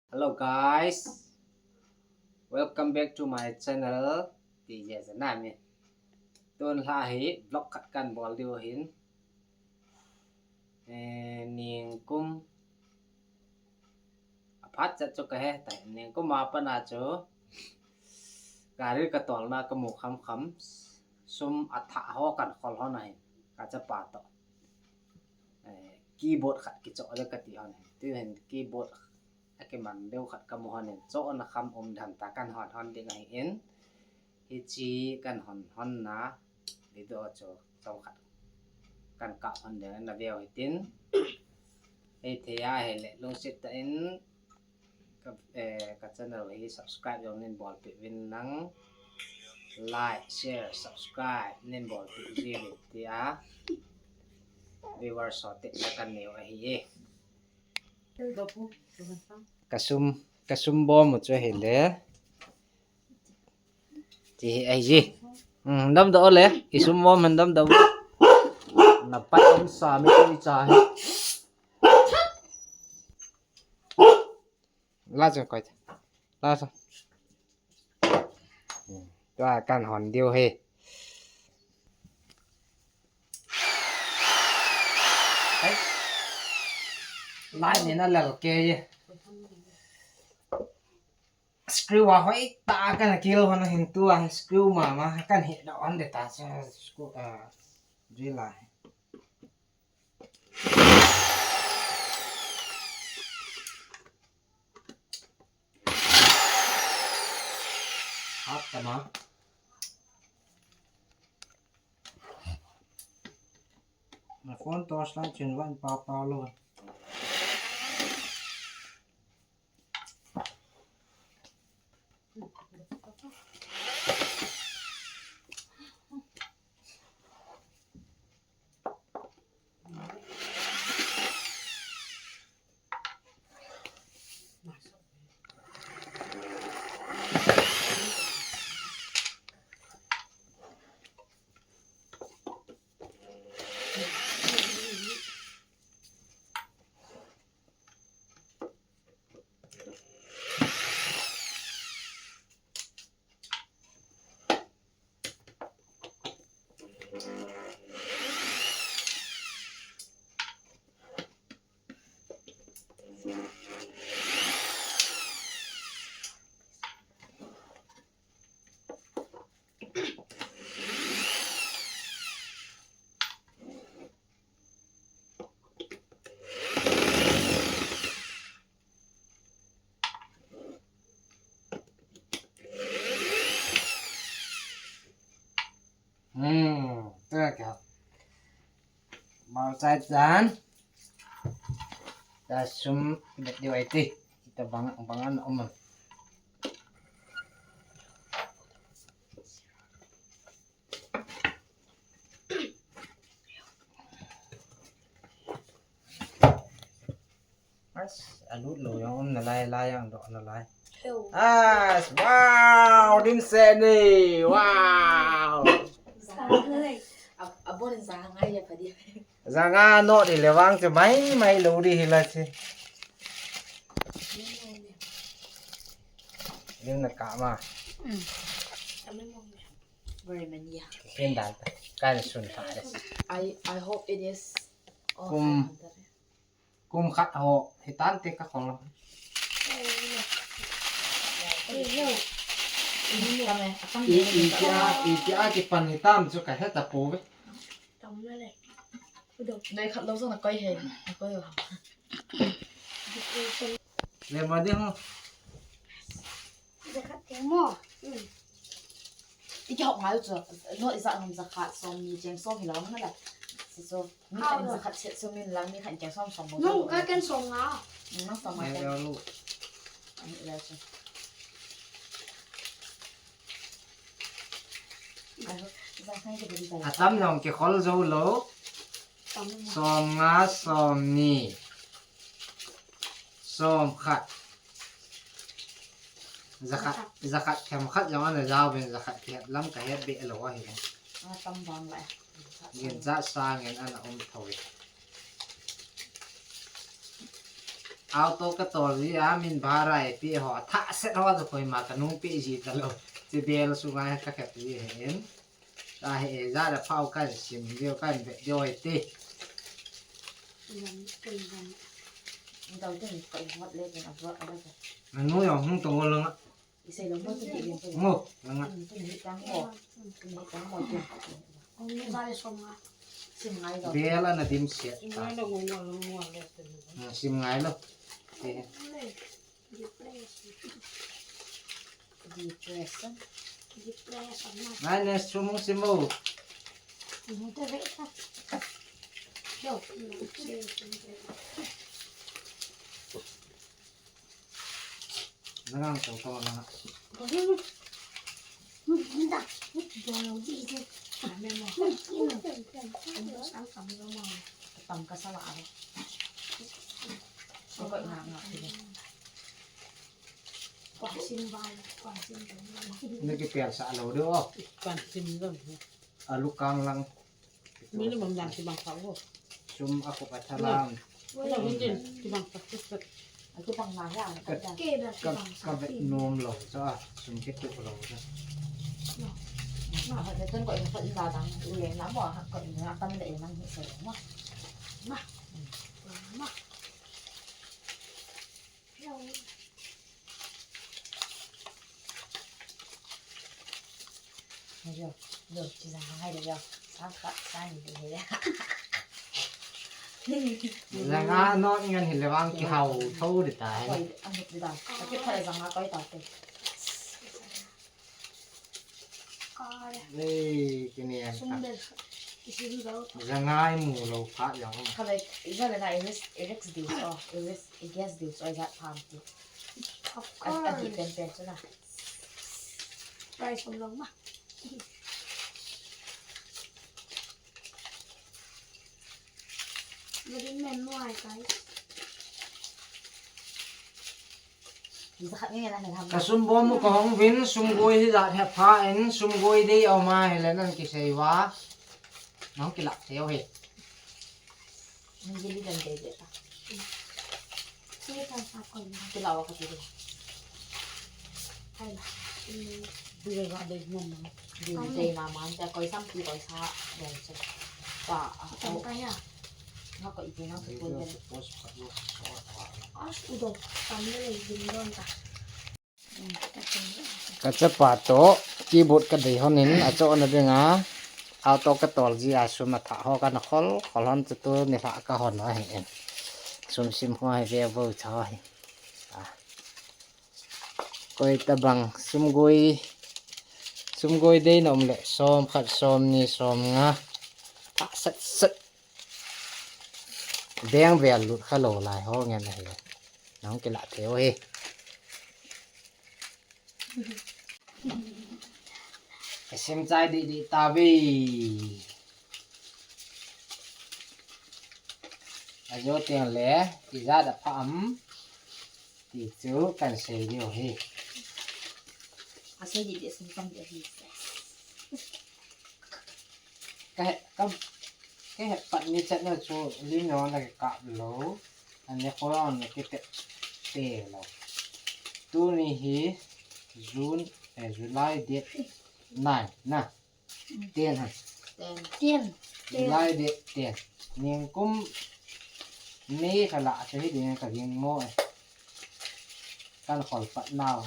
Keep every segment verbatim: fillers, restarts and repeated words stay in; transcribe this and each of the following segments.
Hello guys, welcome back to my channel. Ti je je na mi. Tun la hi vlog khat kan bol diu hin. Eh, ningkum aphat chat chu ka he tai. Ningkum a pat na chu gari ka tol na ka mu kham kham, sum a thah ho kan khol ho na hin ka chapa to. Eh, keyboard khat kichoh le ka ti hon. Ti hin keyboard a kiman deu khat ka mu hon in, chohna kham um dan ta kan hon hon ding ahi in. Hichi kan hon hon na video chu chom khat kan kap hon ding na veu hitin. Hei thei a hei le lungset tah in ka, eh, ka channel hi subscribe jong nin bolpeh uvin lang, like, share, subscribe nin bolpeh uvin tia viewers ho te la kan neo ahi e. Ka sum, ka sum bom u chu ahi le. Ti hi ahi ji. Hmm, dam da ole. I sum bom hin dam da. Na pai om sa mi ko i cha hi. La chu koi. La chu. Hmm, tua kan hon diu hi. Lai ni na lel ke ye. Screw a hoi ta kan kil hon hin tua screw mama kan he da on de ta screw a drill a. Hap tama. Na phone torch light chen van pa pa lo. Hmm, tu kya? Mau chai chan. Ta sum bet diu ai ti. Kita bang, bang an um. As, alut lou jong um nalai, lai jong doh nalai. As, wow, dim seni, wow. Sa ngai. Ab-, abon sa ngai ya padi. Janga no di le vang chu mai, mai lou di hi la chi. Lim na ka ma. Mm. Very many, yeah. Kin dan ta. Kan sun ta des. I, I hope it is all Kum, five hundred. Kum khat ho, hitan te ka khol. I, i tia, i tia kipan hitam chu ka heta pouve. Tam na le. Dai khat lou jong na koi he, na koi ho. Le ma ding ho. Jakhat te mo. I kihop ngai u chu, no i ja ngam jakhat som ni cheng som hi lam na la. Si chu, mi khat in jakhat chet som min lang, mi khat in cheng som som mo. Nung ka ken som nga. Nang som nga. Ai, ken. Ai, lu. Ani la chu. Ai, ja khai ke di ja. Atam jong kikhol jou lou. Tam mo. Som nga, som ni. Som khat. Jakhat, jakhat themkhat jong ana jaovin jakhat kihet lam kahet be lou ahi. A tam vang lai. Ginchat sangin ana um thou. Auto ka tol ji a, min bhara e pi ho, tha set ho, to koima ka nung pi ji ta lo. Chi bel sunga ka khat ji hen. Ka he, ja da phau ka sim ji, ka be jo e ti. Dau te ni ka hot le, a, a, a. Nanu yo hung to ngol nga. Isei lo mo tu ti mo. Ngo, langa. Tu ni tang mo. Tu ni tang mo tu. Ong ni ba le som nga. Sim ngai lo. Bel ana dim siat. Sim ngai lo, ngo, ngo, ngo, ngo, le tu ni. Hmm, sim ngai lo. Eh. Depression. Depression. Depression. Ngai ne sum sim mo. Mo te ve ta. Yo. Nangang to to na. Tam ka sa la. Ko ko na na. Ni ki pian sa lo de o. Kan sim lo. Alu kang lang. Minimum lang si bang sa o. Sum a ko pa tha lang. Wala, hindi. Si bang sa, si bang. Ako pang nga yan. Ka, ka, ka vet nom lo sa, sum kit tu lo sa. Ako sa tun ko yung sa ina dang uwi na mo, ako yung atam na inang sa mo. Ma. Ma. Yo, yo, chi jang hai de yo. Sa ka, sa ni de he. Jang a not ngan hi le vang ki hau tho de ta hai. Koi, a mut de da. Ka ki pha jang a koi ta te. Ei, kini ang ta. Jang a i mu lo pha jang. Ka le, i ja le na i risk, i risk di so, i risk, i guess di so, i ja tham ti. Of course. A, a di pen pen chu na. Try som lo ma. Very men mo ai, guys. Ka sum bom u ka hong vin, sum goi hi jat he pha in, sum goi dei a ma he le nan ki sei va. Nang ki lak teo he. Nang ki li dan dei dei ta. Ki la wa ka ti dei. Ai la. Dei va dei mo mo. Dei dei ma ma, ta koi sam ki koi sa dei che. Pa a. Tam ka ya. Nga ko ipi nang sukul ben. As udo, tam le le din don ta. Ka chapa to keyboard ka dei hon in a cho na ding a. Auto ka tol ji a sum a tha ho ka na khol, khol hon chu tu ni la ka hon a hi en. Sum sim ho hi ve vo cha hi. A. Koi ta bang sum goi, sum goi dei na um le som khat, som ni, som nga. Tha sat sat. Beng vel lut kha lo lai ho ngen ahi. Nang ki la theu hi. Ka sim chai di di ta ve. A jo teng le, i ja da pha am. Ti chu kan sei diu hi. A sei di di sum tam di hi. Ka he, ka, ka he pat ni chat na chu lim no na ka lo. Ani ko na ki te, te lo. Tuni hi June, eh, July date nine na. Ten ha. Ten. Ten. July date ten. Ning kum ni ka la chu hi ding ka ding mo eh. Kan khol pat nau.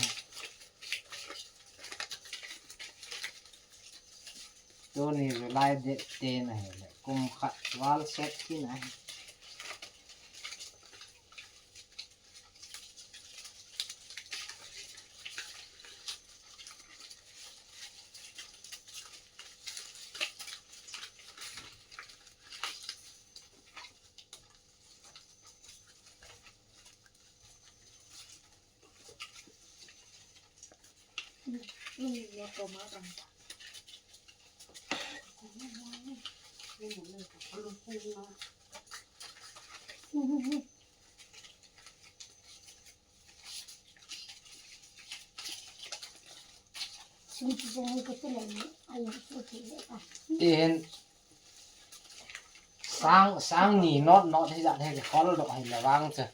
Tuni July date ten ahi le, kum khat val set kit ahi. Tin, sang, sang ni not, not hi jat hi khol doh hi le vang chu.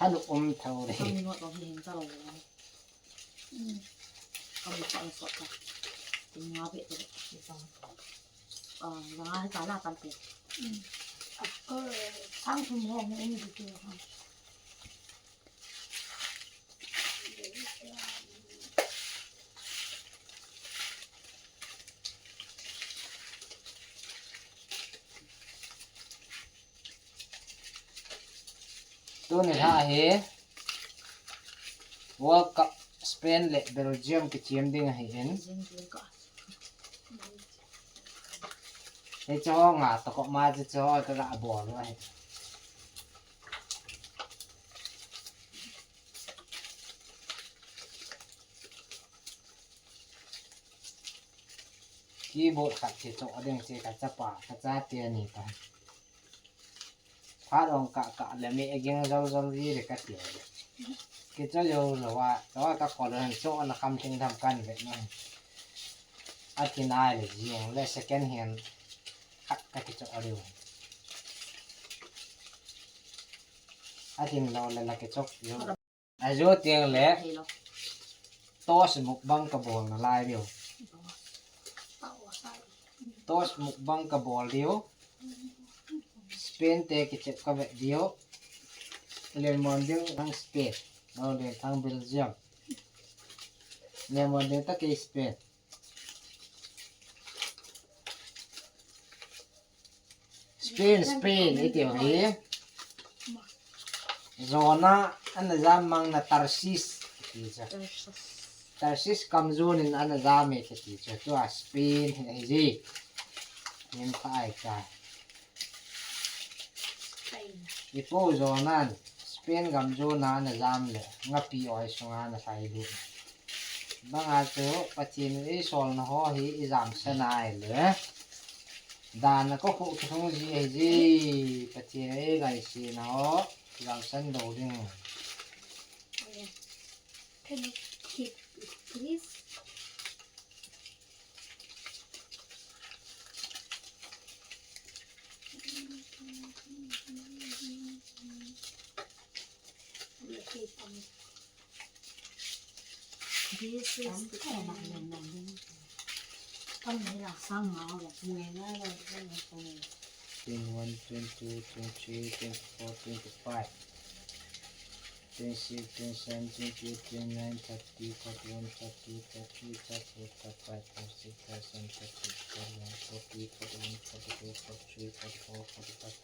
Hanu um thau re. Kami nuat bang hi hing ta lo. Hmm. Kami pa ang sot ka. Tinga be te. Ah, langa hi ka la tam te. Hmm. Ako, sang thum ho ni um di tu. Tuni lha hi World Cup Spain le Belgium kichem ding ahi in. Hiche ho nga toh koma hiche ho ka ga bol u ahi. Keyboard khat kichoh ding chu ka chapa, ka chate ani ta. Phat ong kah kah le mi aging jol jol ji le ka ti. Kichoh jou lou a, choh ka kol han choh na kham thing tham kan ve na. Athi nai le jing le second hand khat ka kichoh a diu. Athi lou le la kichoh jou. Ajo teng le. Hello. Toast mukbang ka bol nalai diu. Toast mukbang ka bol diu. Spain te kichep ka ve diu. Len mon ding thang Spain. Lo len thang Belgium. Len mon ding ta kei Spain. Spain, Spain, iti hi. Jona, ana jam mang na Tarsis. Tarsis. Tarsis kamjon in ana jam e kiti chu. Tua Spain, hi ji. Nin pa ai ka. Spain. Ipo Jonan. Spain gam chu na na jam le, ngapi oi sunga na sai lut. Banga chu Pathen in eisolna ho hi ijam sa nai le. Dan a ko khu khu thung ji ahi ji. Pathen in eigaisena ho ijam san lou ding. Can you keep it, please? This is the end. Twenty-one, twenty-two, twenty-three, twenty-four, twenty-five. Twenty-six, twenty-seven, twenty-eight, twenty-nine, thirty, thirty-one, thirty-two, thirty-three, thirty-four, thirty-five, thirty-six, thirty-seven, thirty-eight, thirty-nine, forty, forty-one, forty-two, forty-three, forty-four, forty-five,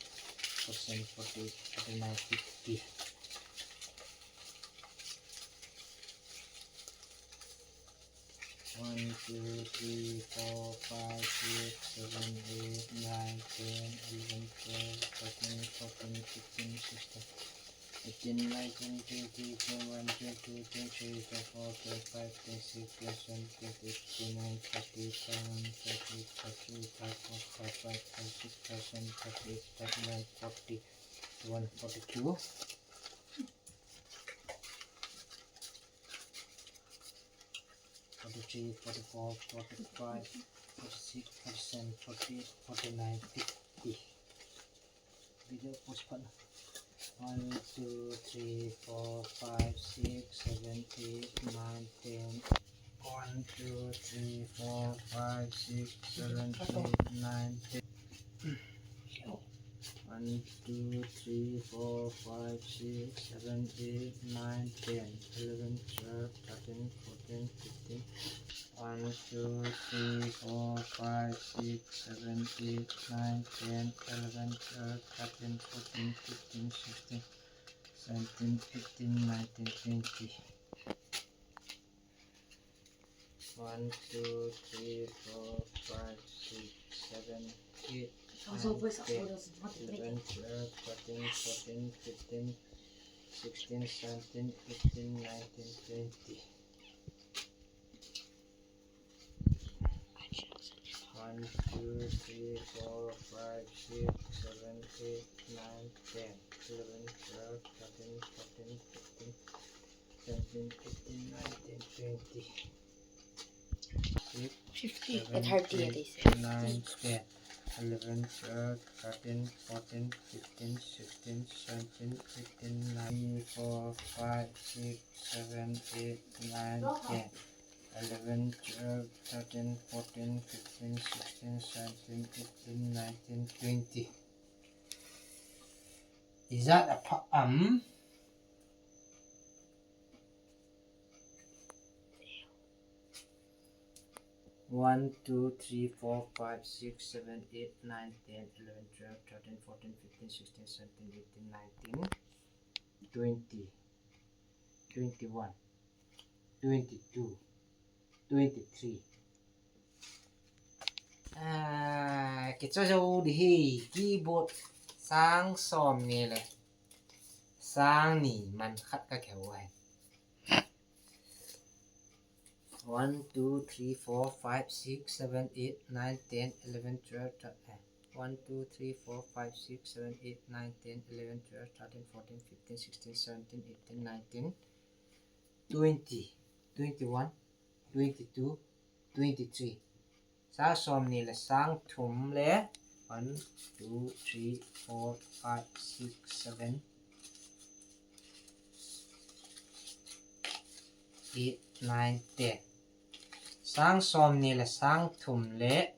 forty-seven, forty-eight, forty-nine, fifty. One, two, three, four, five, six, seven, eight, nine, ten, eleven, twelve, thirteen, fourteen, fifteen, sixteen, eighteen, nineteen, twenty, twenty-one, twenty-two, twenty-three, twenty-four, twenty-five, twenty-six, twenty-seven, twenty-eight, twenty-nine, thirty, thirty-one, thirty-two, thirty-three, thirty-four, thirty-five, thirty-six, thirty-seven, thirty-eight, thirty-nine, forty, forty-one, forty-two. Forty-three, forty-four, forty-five, forty-six, forty-seven, forty-eight, forty-nine, fifty. Video post pa na. One, two, three, four, five, six, seven, eight, nine, ten. One, two, three, four, five, six, seven, eight, nine, ten. One, two, three, four, five, six, seven, eight, nine, ten, eleven, twelve, thirteen, fourteen, fifteen. One, two, three, four, five, six, seven, eight, nine, ten, eleven, twelve, thirteen, fourteen, fifteen, sixteen, seventeen, eighteen, nineteen, twenty. One, two, three, four, five, six, seven, eight, nine, ten, eleven, twelve, thirteen, fourteen, fifteen, sixteen, seventeen, eighteen, nineteen, twenty. One, two, three, four, five, six, seven, eight, nine, ten, eleven, twelve, thirteen, fourteen, fifteen, seventeen, eighteen, nineteen, twenty. Six, fifty, seven, thirty, eight, they say. Nine, ten. eleven, twelve, thirteen, fourteen, fifteen, sixteen, seventeen, eighteen, nine, four, five, six, seven, eight, nine, ten, eleven, twelve, thirteen, fourteen, fifteen, sixteen, seventeen, eighteen, nineteen, twenty. Ijat a pha am? One, two, three, four, five, six, seven, eight, nine, ten, eleven, twelve, thirteen, fourteen, fifteen, sixteen, seventeen, eighteen, nineteen, twenty, twenty-one, twenty-two, twenty-three. Ah, kicho jou di hi, keyboard sang som ni le sang ni man khat ka keu ai. One, two, three, four, five, six, seven, eight, nine, ten, eleven, twelve, thirteen, eh, one, two, three, four, five, six, seven, eight, nine, ten, eleven, twelve, thirteen, fourteen, fifteen, sixteen, seventeen, eighteen, nineteen, twenty, twenty-one, twenty-two, twenty-three. Sang som ni le sang thum le one, two, three, four, five, six, seven, eight, nine, ten. Sang som ni le sang thum le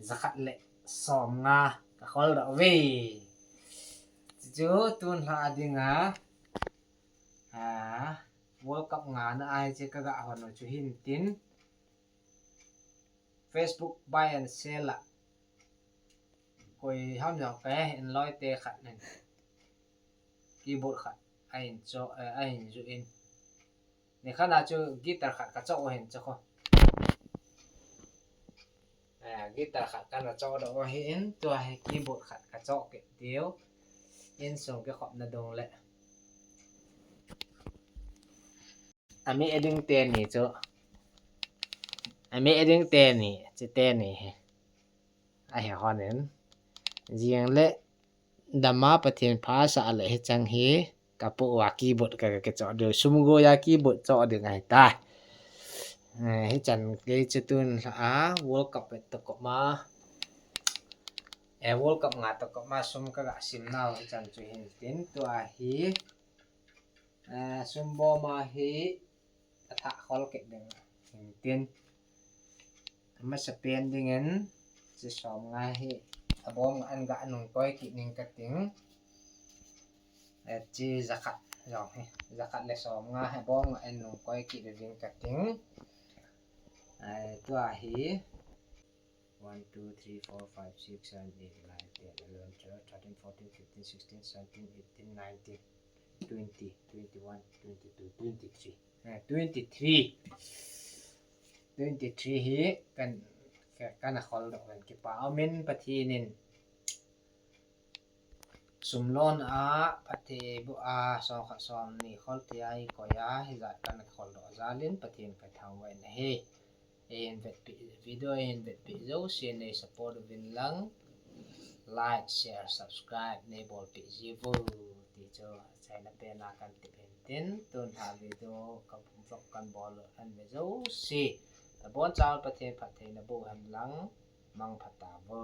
jakhat le som nga ka khol doh ve. Chu tun lha dinga, a, World Cup nga na ai che ka ga hon u chu hin tin. Facebook buy and sell a. Koi ham jong ka hin loi te khat nen. Keyboard khat a hin cho, eh, a hin ju in. Ni khat na chu guitar khat ka cho u hin cho ko. Eh, guitar khat ka na cho doh u hin, tua hi keyboard khat ka cho ke diu. In sung ke khop na dong le. Ami eding te ni chu. Ami eding te ni, chu te ni hi. A hi hon in. Jing le dama Pathen pha sa le hi chang hi. Ka po wa keyboard ka, ka cho diu. Sum go ya keyboard cho diu ngai ta. Eh, hi chan ke chu tun a World Cup vet to ko ma. Eh, World Cup nga to ko ma sum ka ga sim nau hi chan chu hin tin tua hi. Eh, sum bo ma hi. Ka tha khol ke ding hin tin. Masa pen ding in, chi som nga hi, a bom nga an ga nung koi ki ning ka ting. Eh, chi jakhat, jong hi, jakhat le som nga hi, bom nga an nung koi ki ding ka ting. Eh, tua hi, one, two, three, four, five, six, seven, eight, nine, ten, eleven, twelve, thirteen, fourteen, fifteen, sixteen, seventeen, eighteen, nineteen, twenty, twenty-one, twenty-two, twenty-three. Eh, twenty-three. Twenty-three hi kan, kan a khol doh kan kipa. Amen Pathen in. Sum lon a, phatthei bu a, som khat som ni khol thei a i koi a, hi jat kan khol doh jal in Pathen ka thangvah in ahi. Ei hin vetpi, video ei hin vetpi jouse nei support uvin lang, like, share, subscribe nei bolpi jiu ti chu achaina pen a kan ti pen tin, tun a video ka vlog kan bol u ahin ve jouse. Abon chang Pathen phattheina boh hen lang, mangpha tauvo.